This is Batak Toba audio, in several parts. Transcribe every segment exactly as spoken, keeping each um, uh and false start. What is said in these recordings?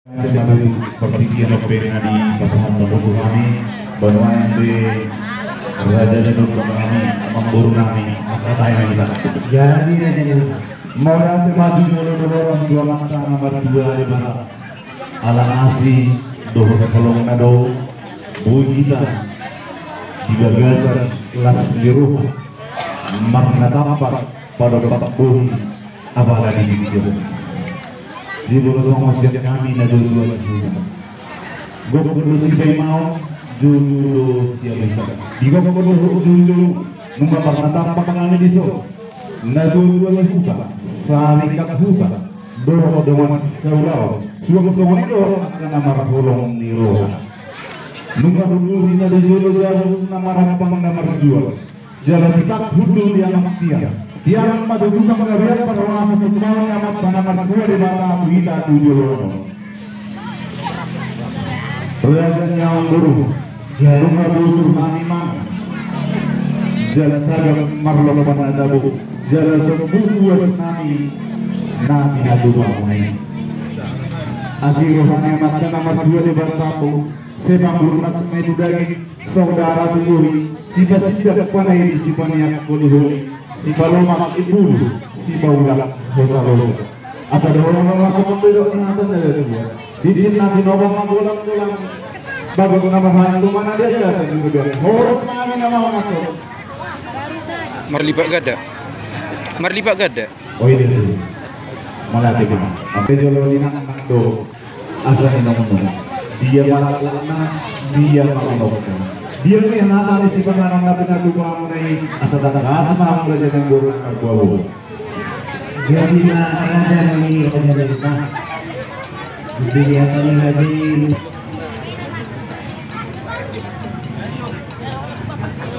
Ate, madu partingkian on pe na dipasahat hamu tu hami, boan ma ende raja ni dongan nami, amangboru nami, angka tahe ma hita. Jadi raja ni dongan. Mauliate ma tu jolo tu Amanta na martua Debata. Ala asi dohot holongna do boi hita di bagasan las ni roha marnatampak padompak bohi. Apala di tingki on. Jadi molo songon sian hami na dua-dua na huna. Gokhon do sipaimaon, jolo do sialusan. Di gokhon do jolo, nunga marnatampak hami dison. Na dua-dua na huta, sarikat huta, dohot dongan saulaon. Suang songon i do angka na marholong ni roha. Nunga hundul hita di jolo jala na marampang na marjual. Jala titap hundul di amak tiang. Tiang ma tutu panggabean parhorasan sumbaon ni Amanta na martua Debata tu hita tu joloan on. Raja ni amangboru, jala nunga bosur hami mangan. Jala sagat marlompan na tabo. Jala sombu puas nami na pinatupa muna i. Asi roha ni Amanta na martua Debata, sai pamurnas ma i tu daging. Saudara tu bohi, sipasindak panaihi, sipaniak holiholi, sipalomak imbulu, sipaulak hosalosa. Asa dohonon ma songon didok ni hata na dua. Tintin na tinopa ma golang-golang. Bagot na marhaha tu mana dia jatuh di bagian. Horas ma hami na mangatur. Marlipat ganda. Marlipat ganda. Oh, iya, iya. Mauliate ma. Ampe jolo ni nang nang do. Asa ninangnang. Dia ma laklakna, dia ma unokna. Dia ma hata ni sipanganon na pinatupa muna i, asa tangkas ma hamu raja ni amangboru na marboa-boa. Jadi ma raja nami, raja nami. Jadi dia tadi lagi.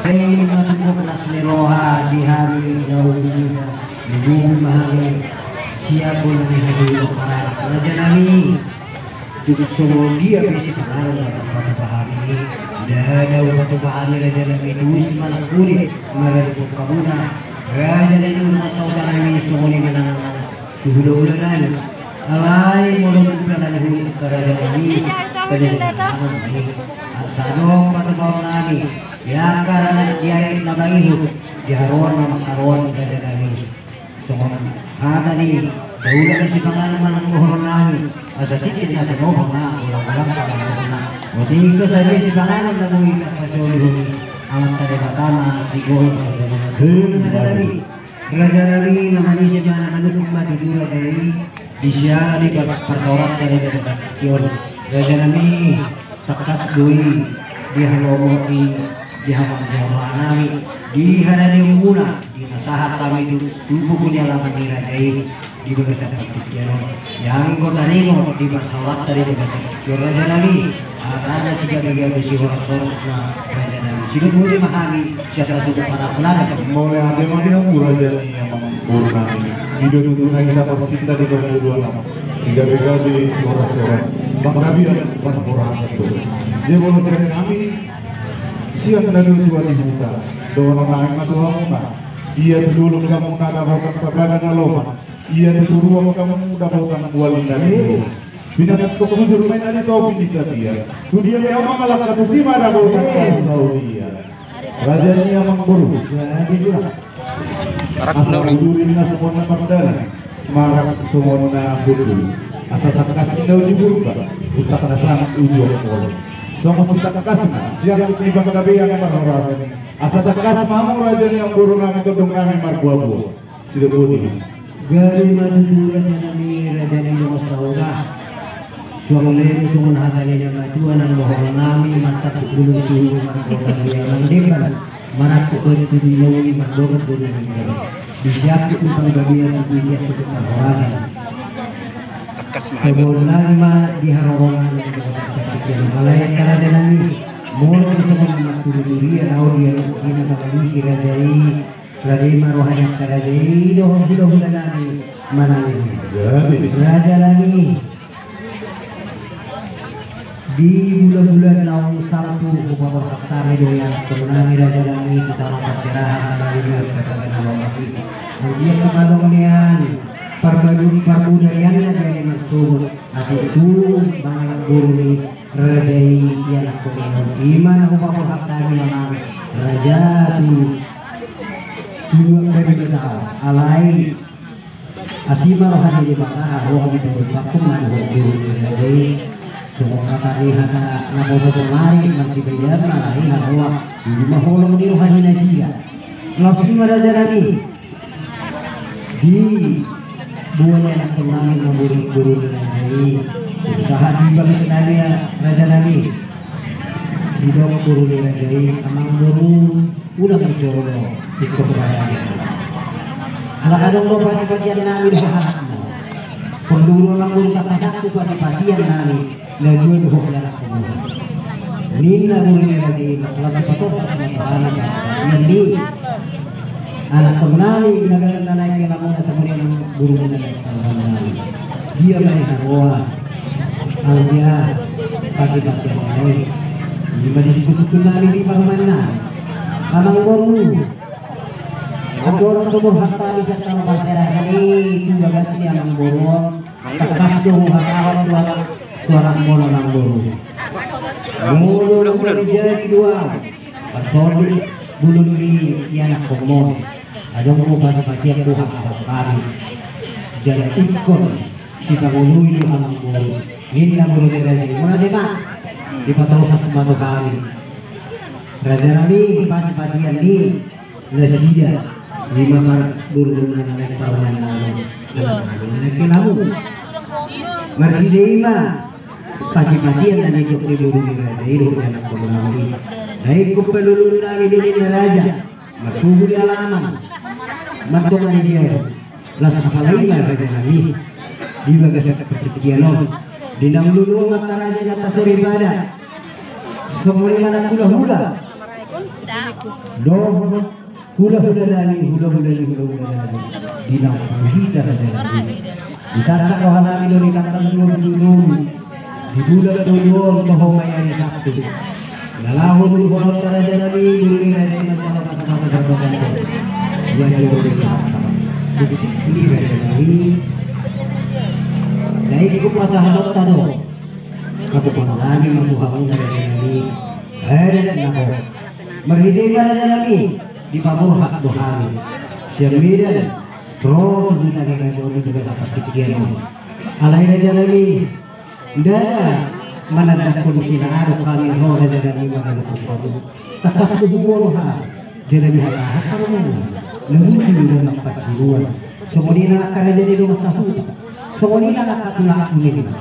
Hei, nunga tumpak las ni roha di hami na uju hita, di bubu ma hami siap bola ni hajulu paranak raja nami. Tuk songon dia pe sipanganon na tamba-tamba hami, ndada upa-upa hami raja nami, tusi manang kuri, mala di pungkamuna raja nami, na sahuta nami songon i manang tu hula-hula nami. Alai molo tung pe na nihuli angka raja nami, pede na tangan nami. Asa adong patupaon nami di angka raja di ari na mangihut, di haroan na mangkaroan raja nami. Songon hata ni daula ni sipanganon manang bohor nami. Asa tintin na tinopa ma golang-golang panganon na. Otik so sadia sipanganon na boi tapasolihon Amanta Debata ma sigohi ma raja nami. Raja nami, na manise ma na manungkun ma tutu raja i, di siala di par-, parsaoranta di bagasan tingki on. Raja nami, tangkas do i, di halomoan i, di halomoan ni roha nami, di haradeon muna, di na sahat hami tu, tu buku ni alaman ni raja i, di bagasan partingkian on. Ianggo taringot di parsaoranta di bagasan tingki on raja nami. Harana sigabe-gabe sihoras-horas ma raja nami. Sidok boti ma hami sian hasuhuton panampunami. Mauliate ma di hamu raja ni amangboru nami. Di do tutu na hita parsinta di parngoluan on. Sigabe-gabe sihoras-horas. Panggabean parhorasan do. Jadi molo sian hami, sian na dua-dua ni huta, dohonon nami ma tu hamuna. Ia tu dolok hamuna dapotan pagaga na lomak. Ia tu toruan hamu dapotan ualu na tio. Pinangan tu hujur ma i na di topi ni tapian. Tu dia pe hamu mangalangka, tusi ma dapotan saotian. Raja ni amangboru. Jadi itulah. Asa udurin na songon na mardalan, marak songon na hundul. Asa tangkas inna uju Purba, utak na sangat uju Ompol. Songon sitangkasna sian ni panggabean parhorasan i. Asa tangkas ma hamu raja ni amangboru nami, tondong nami marboa-boa. Sidok boti. Gari ma tutu raja nami, raja ni dongan sahuta. Suang lemo songon hata ni na matua nang bohor nami, mantap bulung suhu markota dia mandepan. Marangkup batu tu di laut i mardorat do na ninggal. Di siapkut tu panggabean, di siapkut tu parhorasan. Tangkas ma. Bohor nami ma di harorongan di bagasan partingkian on. Alai angka raja nami, molo songon na marturi-turian au di, di na mangalusi raja i. Rade ma roha ni angka raja i dohot hula-hula nami manang i. Jadi. Raja nami. Di bulan-bulan naung salpu hupaborhat hami do i anakkon nami raja nami tu tano parserahan na nami di angka na lomak i. Anggiat tu adong nian. Parbaru-, parbudayonna jadi marsogot, asa tung mangalap boru ni raja i ianakhon on. I ma na hupaborhat hami amang raja tu, tu dua puluh lima taon. Alai asi ma roha ni Debata, roha ni Debata, pun mangalap boru ni raja i. Songon hata ni hata na poso sonari, masih beda ma, alai haroa, i ma holong ni roha ni nasida. Laos i ma raja nami. Di boha ni anakhon nami na boru, boru ni raja i. Sahat di bagas nami, raja nami. Didok boru ni raja i, amang boru, unang jolo ingkon raja. Ala adong do pati-patian nami dohot anakmu. Porlu do amang boru tangkasakku pati-patian nami. Na dua dohot ni anakhon on. Ninna boru ni raja i, laos sipatopas ma tu hami, ninna i. Anakhon nami na gabe na naeng helamu na songon i, boru ni na naeng helamu. Dia ma i haroa. Aldia pati-patian nami. Ima disungkun-sungkun nami di parumaen nami. Amang boru. Andorang so borhat hami sian tano parserahan i tu bagas ni amang boru on. Tangkas do huhatahon tu anak, tu anak muna amang boru. Molo dung jadi do au, pasonduk bulung ni ianakhon on. Adong do pati-patian huhatahon hami. Jala ingkon sipangoloi do amang boru. Ninna boru ni raja i, molo dema, dipatolhas ma tu hami. Raja nami, pati-patian ni nasida, i ma parboru na naeng parumaen nami, na naeng helamu. Marhite i ma pati-patian na nidok ni boru ni raja i dohot anakhon nami. Na ingkon paluluhon nami do ninna raja, martubu di alaman, martonga di jabu. Laos apala i ma raja nami, di bagasan partingkian on, di naung luluan angka raja na tasoripada, songon i ma nang hula-hula. Dohot hula-hula nami, hula-hula ni hula-hula nami. Di naung hita raja nami. Disangkap roha nami do di tanggal dua puluh tolu. Di bulan tolu on, toho ma i ari Sabtu. Na laho tu hula-hula raja nami, boru ni raja i manjalo pasa-pasa parbagason. Ia jolo di Jakarta. Disi ni raja nami. Na ingkon pasahatonta do. Patupaon nami ma tu hamuna raja nami. Heret na ho. Marhite i ma raja nami, dipaborhat do hami sian Medan ro tu huta ni raja on di bagasan partingkian on. Alai raja nami, ndada manandakkon sinaadong hami ro raja nami mangalap boru. Tangkas do huboto hami. Jala di hata-hata do na muncul do na parsiruan. Songon i nang angka raja ni dongan sahuta. Songon i nang angka tulangku ninna.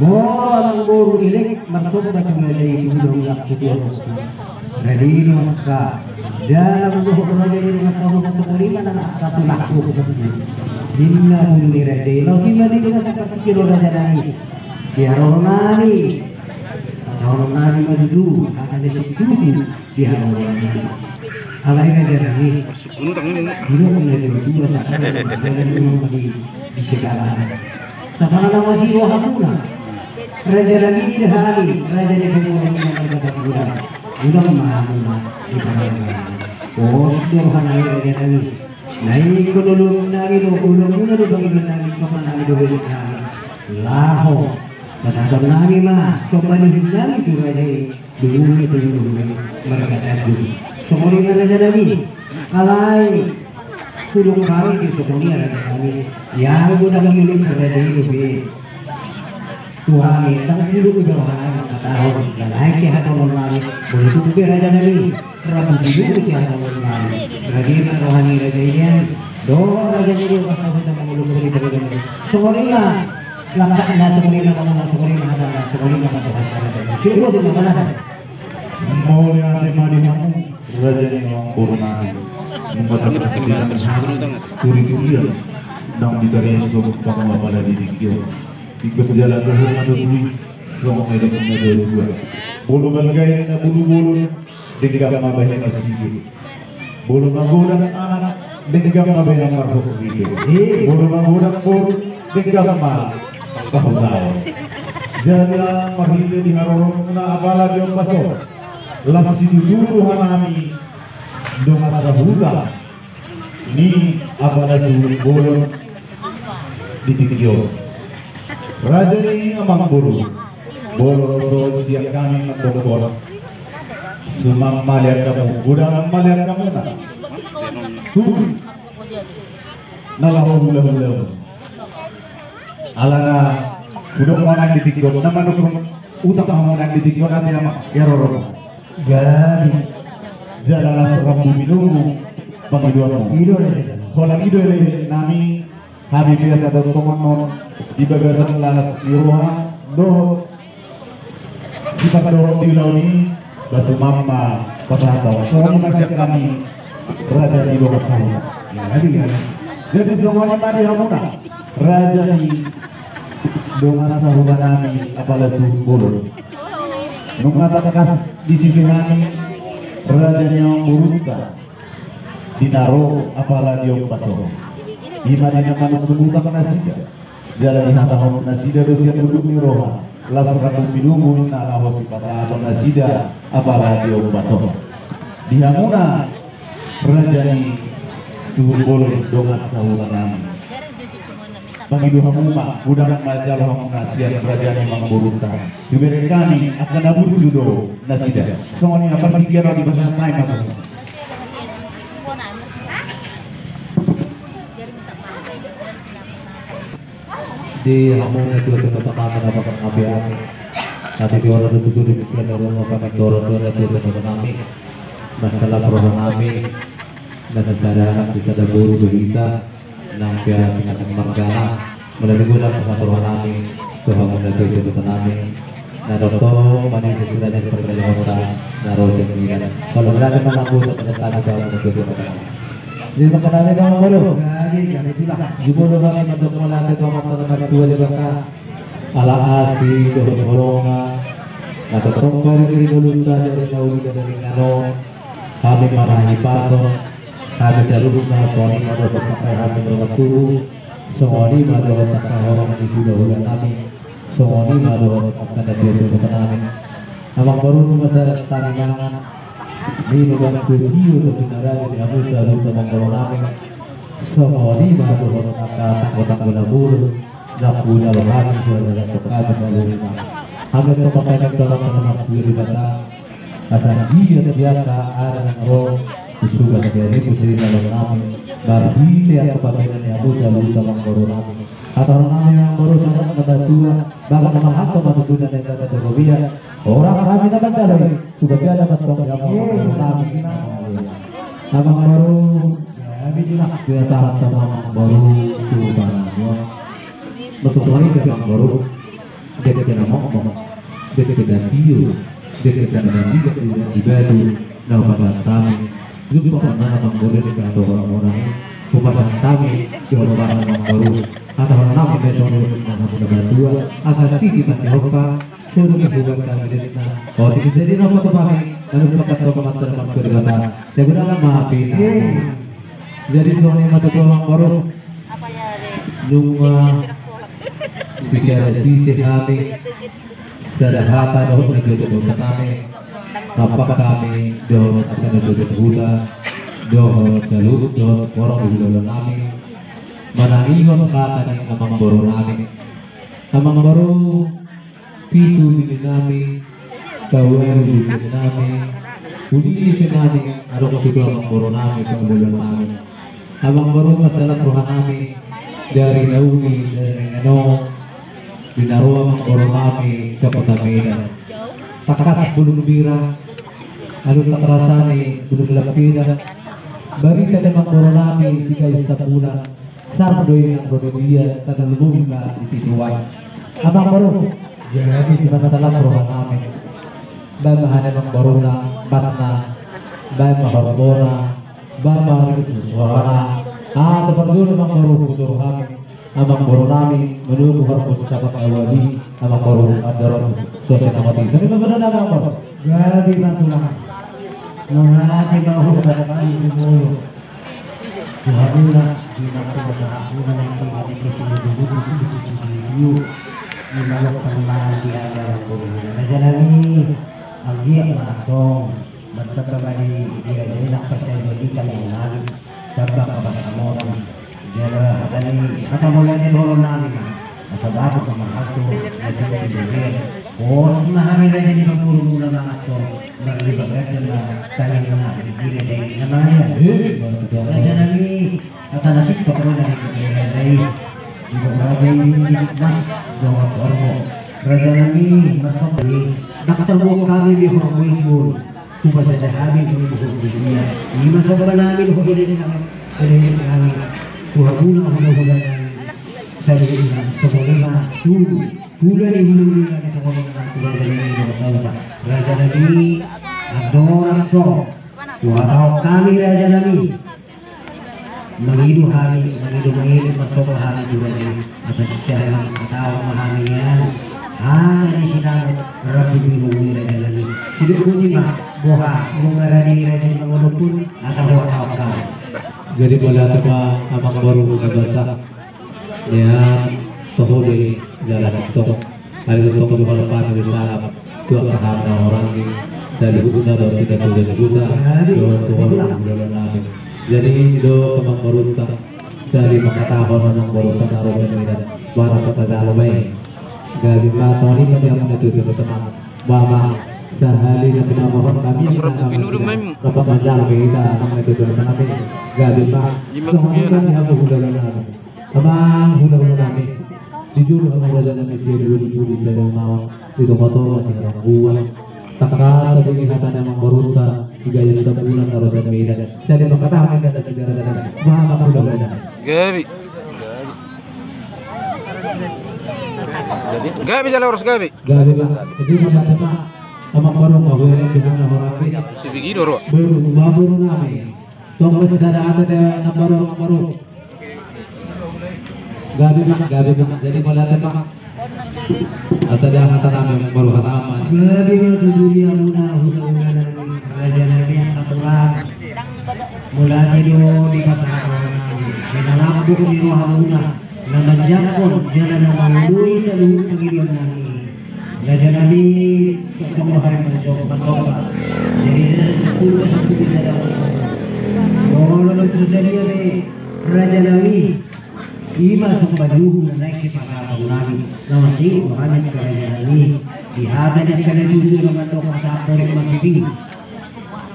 Molo amang boru elek marsomba tu raja i tu hula-hulangku tu anakku. Rade do angka dalan dohot raja ni dongan sahuta, songon i ma nang angka tulangku. Ninna boru ni raja i, laos i ma di dongan sapartingkian on raja nami. Di haroro nami. Hatahonon nami ma tutu, hata ni situtu. Di hau. Alai raja nami. Didok na jolo tua sahat. Di segala. Sanga na masiro hamuna. Raja nami di hami, raja ni pengurus na marga Tambunan. Unang ma hamuna di paralama. Pos do roha nami raja nami. Na ingkon ulaon nami do, ulaonmuna do pangidoan nami, sombaan nami do, holit nami. Laho. Pasahaton nami ma, sombaan ni hula nami tu raja i. Dulu itu dulu marga Tanjung. Songon i ma raja nami. Alai hudok hami di songon i raja nami. Ia godang iluk raja i dope. Tu hami ndang iluk do roha nami hatahon. Alai sihatahonon nami. Molo tung pe raja nami. Rabu di iluk sihatahonon nami. Raja i ma roha ni raja i nian. Dohot raja ni dongan sahuta mangoloi di badan. Songon i ma. Langkatna songon i ma, songon i ma, songon i ma. Mauliate ma di hamu raja ni amang boru nami. Mungkatangkas di hamu turi-turian nang di karias do mungkamu apala di tingki on. Ingkon sijalan dohot na dodui songon na didok na dua-dua. Molo balga i na bulu bolon. Denggan ma bahen marsigo. Molo magodang anak, denggan ma bahen marhot ripe. Molo magodang boru, denggan ma pahutaon. Jadi marhite di haroromuna apala di ombas on, las situtu roha nami dongan sahuta ni apala Sihulingbolon. Di tingki on. Raja ni amangboru, molo ro sian hami mandok on, sumamma lean hamu, godang ma lean hamuna tu na laho hulahula on. Alana hudok ma nang di tingki on, na manuk utang hamu nang di tingki on, ate amang, ia roro. Jadi jala las rambu pinogu pangidoanmu. Holan i do lehennami. Hami biasa do tongon on di bagasan las ni roha dohot sipandohot di ulaon i. Ba sumamma pasahaton, songon i ma sian hami raja ni dongan sahuta. Jadi songon i ma di hamuna raja ni dongan sahutanami apala suhut bolon. Nunga tangkas disise hami raja ni amangborunta di na ro apala di ombas on. I ma di na manuk utang nasida. Jala dihatahon nasida do sian unduk ni roha, las rambu pinogu na laho sipasahaton nasida apala di ombas on. Di hamuna raja ni suhut bolon dongan sahutanami. Pangido hamu ma, godang ma jalo hamuna sian raja ni amangborunta. Dibereng hami angka na burju do nasida. Songon i ma partingkian on, dipasahat nai ma tu. Di hamu na tua tua, na pangapehami. Tapi di orang itu tuh di pikiran orang apa nih orang tua na tua tua nami. Masalah rohanami. Na sasada anak, sasada boru do hita. Nang pe asing-asing margana, molo di godang sasada rohanami tu hamu na tua tua nami. Na tongtong manise suraja pargala hota na ro sian ina. Molo berani manambu sasada tani tu hamu na tua tua nami. Jadi makanan ni bang boru. Jadi jadi itulah. Jumolo hami mandok mauliate tu Amanta na martua Debata. Ala asi dohot holongna na tongtong bari diri ngolunta dari na uli dan dari na ro. Hami marhahipason, hami saluhutna songon i ma dohot angka hami na martubu, songon i ma dohot angka horong ni hulahulanami, songon i ma dohot angka na tua tua nami. Amangboru, nunga sada hami mangan, minum, tio tu na raja ni hamu saluhut amangborunami. Songon i ma dohot angka tanggo-tanggo na bolon na hujalo hami, hujalo hami saluhutna. Hami tongtong martangiang tu Amanta na martua Debata. Asa dia dia ka ada nang ro susuga seri pusiri na lonami. Marhite angka pambahenan ni hamu saluhut amangborunami. Hata horong nami amangboru, sahat ma na tua, bagas ma hata ma tutu na neta tata robia. Horas hami na mandaloi tu bagian na mantong di hamu amangborunami. Amangboru, biasa hata ma amangboru tu pangamuan. Betul sekali, amangboru. Dengke na mokmok, dengke na tio, dengke na mandidak di batu, na hupasahat hami. Jumpa pernah amangboru di kato orang-orang. Hupasahat hami, jumpa pernah amangboru. Hata horong nami na songon i ma tu hamu na martua, asa titi masihompa, hurung hubat kami desna. O titi sedina ma tu hami, manuk pakat tu Amanta na martua Debata. Sagodang ma pina. Jadi songon i ma tu amangboru. Nunga bicara sise hami, sada hata dohot na tua tua nami, rap hami dohot angka na tua tua huta, dohot saluhut dohot horong ni hulahulanami, manangihon hata ni amangborunami. Amangboru, pitu bini nami, tau ualu bini nami, uli ise nami, adong tutu amangboru nami, panggulo nami. Amangboru, masalah roha nami, dari na uli, dari na inganom, di na ro amangboru nami, Saputa Medan. Tangkas bulung bira, alu tak rasani, bulung lampida. Barita di amangboru nami, di Gayus Tambunan. Sar do i nang ro di dia, tadolbung na di pitu wai. Amangboru, jadi masalah roha nami. Baen ma hami amangboruna, basna, baen ma horbona, baen ma rikus rohana. Ah, seperti itu amangboru, kutur hami. Amangboru nami, menunggu harus sabat awali, amangboru, andor, sosok nama di. Jadi benar amangboru. Jadi bantulah. Mengerti bahwa kata kami di mulut. Tuhanna di masa-masa aku nanti mati ke sini dulu, dulu ke sini dulu. Di mana pernah di ada orang berhubungan. Raja nami, anggiat ma antong bertemu ma di, di raja nami, nak percaya jadi kami nami. Tamba ka basa moran. Jala hata ni hata mauliate dohonon nami ma, asa dapot ma marhalto na jumpa di bagian. Horas ma hami raja ni parboru muna mangan, marlipat ganda ma tangiang nami di raja i na mangaliat. Raja nami, hata na sintong do na nidok ni raja i. Didok raja i, didok mas dohot horbo. Raja nami, mas dohot horbo i, ndang tarboan hami be horbo i jolo. Hupasada hami do di horbo i. Ima somba nami dohot elek nami, elek nami tu hamuna hulahula nami. Saluhutna songon i ma tu hulahula nami, songon i ma tu raja nami dohot sahuta. Raja nami, andorang so huhatahon hami raja nami, mangido hami, mangido, mangido, marsomba hami tu raja i, asa sisada ma, hatahon ma hami nian hata ni sinamot rambu binong i raja nami. Sidok boti ma boha nunga rade raja i mangodophon, asa huhatahon hami. Jadi mauliate ma amang boru na basa. Nian toho do i jala sintong. Alai tongtong do mauliate ma salam tu angka hami na hurang i, saluhutna dohot hita tu raja huta dohot tu horbo hulahula nami. Jadi do amang borunta, sahali manghatahon amang borunta na ro sian Medan, marhata jalo ma i. Gabe ma songon i ma di hamu na tutu na tamang. Ba ma sahali na pinaboa hami na dapat manjalo ma hita amang na tutu na tamang i. Gabe ma songon i ma di hamu hulahula nami. Amang hulahula nami, di jolo hamu raja nami, sian dua di jolo di Taidaun Naon, di tongatonga Siharangguan. Tangkas tabege hata ni amang borunta, di Gayus Tambunan na ro sian Medan. Sahali manghatahon inda na sidara-dara. Ba amang hulahula nami. Gabe. Gabe jala horas gabe. Gabe ma. Jadi mauliate ma amang boru, ma huhut di hami na hurang i. Sibigi do ro. Boru, ba boru nami. Tong ma sisada hata di amang boru, amang boru. Gabe ma, gabe ma. Jadi mauliate ma. Asa da hata nami amang boru, hata ma. Gabe ma tu jolo hamuna hulahula nami, raja nami, angka tulang. Mauliate do dipasahat roha nami. Di na lambok ni rohamuna na manjangkon jala na mangoloi saluhut pangidoan nami. Raja nami, tongtong do hami marsomba, marsomba. Jadi raja sipulu, sipulu raja. Molo na tu sadia be raja nami, ima somba ni uhum na naeng sipasahaton nami. Na marsingkop do hami angka raja nami. Di hata ni angka na jujur na mandok asa amporik mangkiping,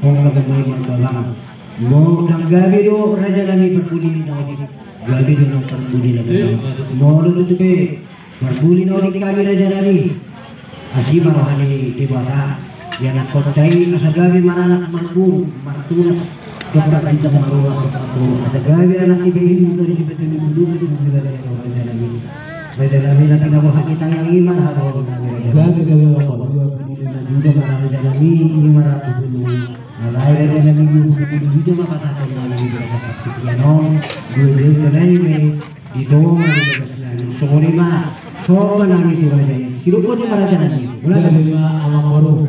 hongga gomai marbabang. Molo ndang gabe do raja nami parbuni na otik, gabe do nang parbuni na gomai. Molo tutu pe parbuni na otik hami raja nami, asi ma roha ni Debata, ianakhonta i asa gabe maranak marboru, martunas, dohot marginjang marurat, dohot martoru, asa gabe anak ni Behimu, tadi si Behimu, dulu, dulu, dulu, raja nami. Raja nami, na pinaboa hami tangiang i ma na hatahonon nami raja nami. Gabe, gabe, gabe. Dua pulu lima juta ma raja nami, i ma raja nami. Alai raja nami, dua pulu lima juta ma pasahaton nami di bagasan partingkian on. Dua juta nai ma i di tonga ni bagas nami. Songon i ma somba nami tu raja i. Sidok boti ma raja nami. Gabe ma amang boru.